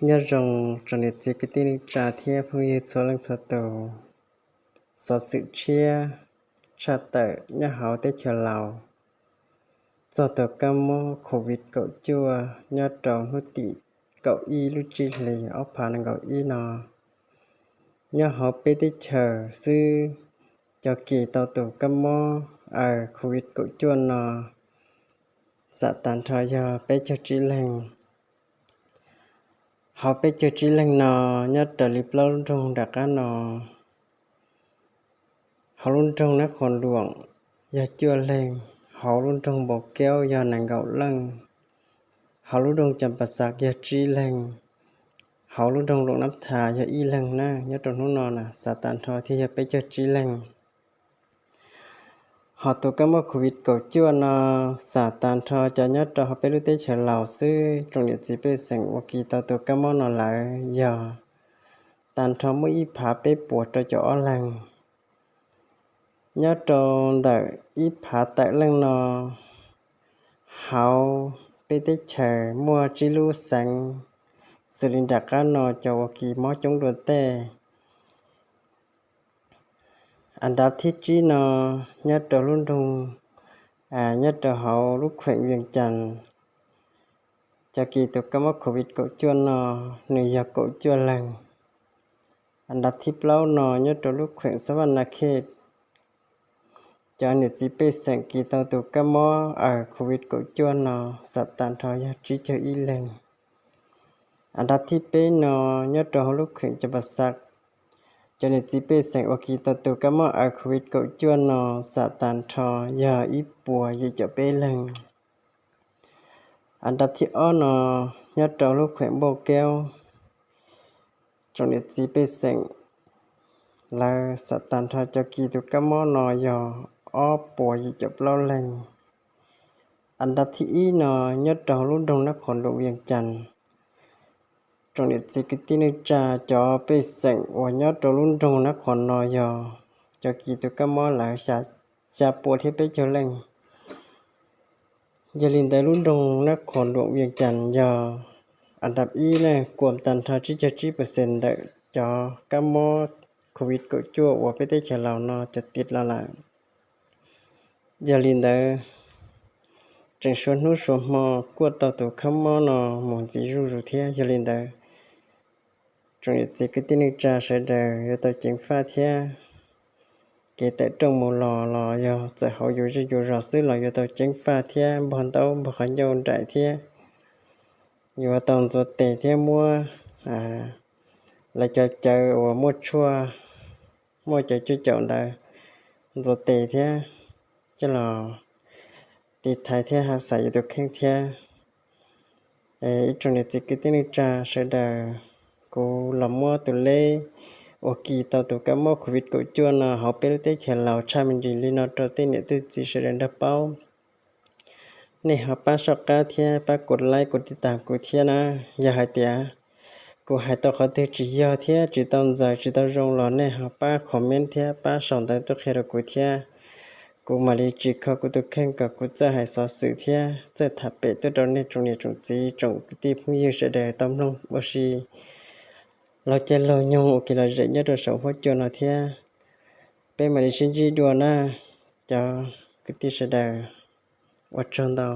Nyob zoo tsoom niam txiv kwv tij neej tsa thiab phooj ywg txhua leej txhua tus. Xov xwm tshiab tshaj tawm nyob hauv teb chaws Laus txog tus kab mob COVID kaum cuaj nyob rau hnub tim kaum ib lub tsib hlis ob phav nees nkaum ib no. Nyob hauv peb teb chaws xwb, cov kis tau tus kab mob aws COVID kaum cuaj no xam tas nrho yog peb caug tsib leeg. Hauv peb caug tsib leeg no, nyob raws li plaub lub nroog nram qab no, hauv lub nroog Nab Qhoos Luam yog cuaj leeg, hauv lub nroog Npau Keub yog nees nkaum leej, hauv lub nroog Cas Pas Xas yog tsib leeg, hauv lub nroog Luam Nab Thas yog ib leeg na. Nyob rau hnub no na, xam tas nrho thiaj yog peb caug tsib leeg. Hos tus kab mob COVID kaum cuaj no, xam tas nrho cov nyob rau hauv peb lub teb chaws Laus xwb, tsoom niam txiv pej xeem uas kis tau tus kab mob no lawm yog tag nrho muaj ib phav peb puas rau caum ob leeg. Nyob rau ntawm ib phav tawm leej no, hauv peb teb chaws muaj tsib lub xeev, xws li nram qab no cov uas kis mob coob dua tej. Andav thib tsib no, nyob rau lub nroog, nyob rau hauv lub khueem Vias Cas, cov kis tus kab mob COVID kaum cuaj no nws yog kaum cuaj leeg. Andav thib plaub no, nyob rau lub khueem Xab Vaj Nas Khej, cov niam txiv pej xeem kis tau tus kab mob aws COVID kaum cuaj no xam tas nrho yog tsib caug ib leeg. Andav thib peb no, nyob rau hauv lub khueem Cas Pas Xas, cov niam txiv pej xeem uas kis tau tus kab mob aws COVID kaum cuaj no xam tas nrho yog ib puas yim caum peb leeg. Andav thib ob no, nyob rau lub khueem Npauj Keub, tsoom niam txiv pej xeem lawv xam tas nrho cov kis tus kab mob no yog ob puas yim caum plaub leeg. Andav thib ib no, nyob rau lub nroog Nab Qhoos Luam Vias Cas, tsoom niam txiv kwv tij neej tsa, cov pej xeem uas nyob rau lub nroog Nab Qhoos no yog cov kis tus kab mob lawv xya puas thiab peb caug leej. Yog li ntawd lub nroog Nab Qhoos Luam Vias Cas yog andav ib na, kuam tas nrho tsib caug tsib percent ntawm cov kab mob COVID kaum cuaj uas peb teb chaws Laus no cov tiv los lawm. Yog li ntawd, tseem suav hnub suav hmo kuaj tau tus kab mob no mus ntxiv zuj zus thiab. Yog li ntawd, tsoom niam txiv kwv tij neej tsa sawv daws yuav tau ceev faj thiab. Kev tawm rooj mus los los yog txawm hauv yus zej yus zos xwb los yuav tau ceev faj thiab npog ntaub npog qhov ncauj nraim thiab. Yuav tau ntxuav tes thiab muab lawv cov cawv uas muaj tshuaj, muaj cawv cuaj caum ntawd ntxuav tes thiab coj los tiv thaiv thiab hav xav yus tus kheej thiab. Ib tsoom niam txiv kwv tij neej tsa sawv daws, kuv los muab tus leb uas kis tau tus kab mob COVID kaum cuaj no hauv peb lub teb chaws Laus tshaj me ntsis li no rau tej niam tej txiv sawv daws nrog paub. Nej ho pab soj qab thiab pab kuv like kuv tiv tas kuv thiab na. Yog hais tias kuv hais tau qhov twg tsis yog thiab tsis tau ntxaws tsis tau zoo los nej ho pab comment thiab pab sau ntawv tuaj qhia rau kuv thiab. Kuv mam li tsim kho kuv tus kheej kom kuv txawj hais xov xwm thiab txawj tham pem tuaj rau nej tsoom niam tsoom txiv tsoom kwv tij phooj ywg sawv daws tau mloog ua si laug caij laug nyoog ua kev lom zem nyob rau saum huab cua no thiab. Peb mam li sib ntsib dua na, cov kwv tij sawv daws, ua tsaug ntau.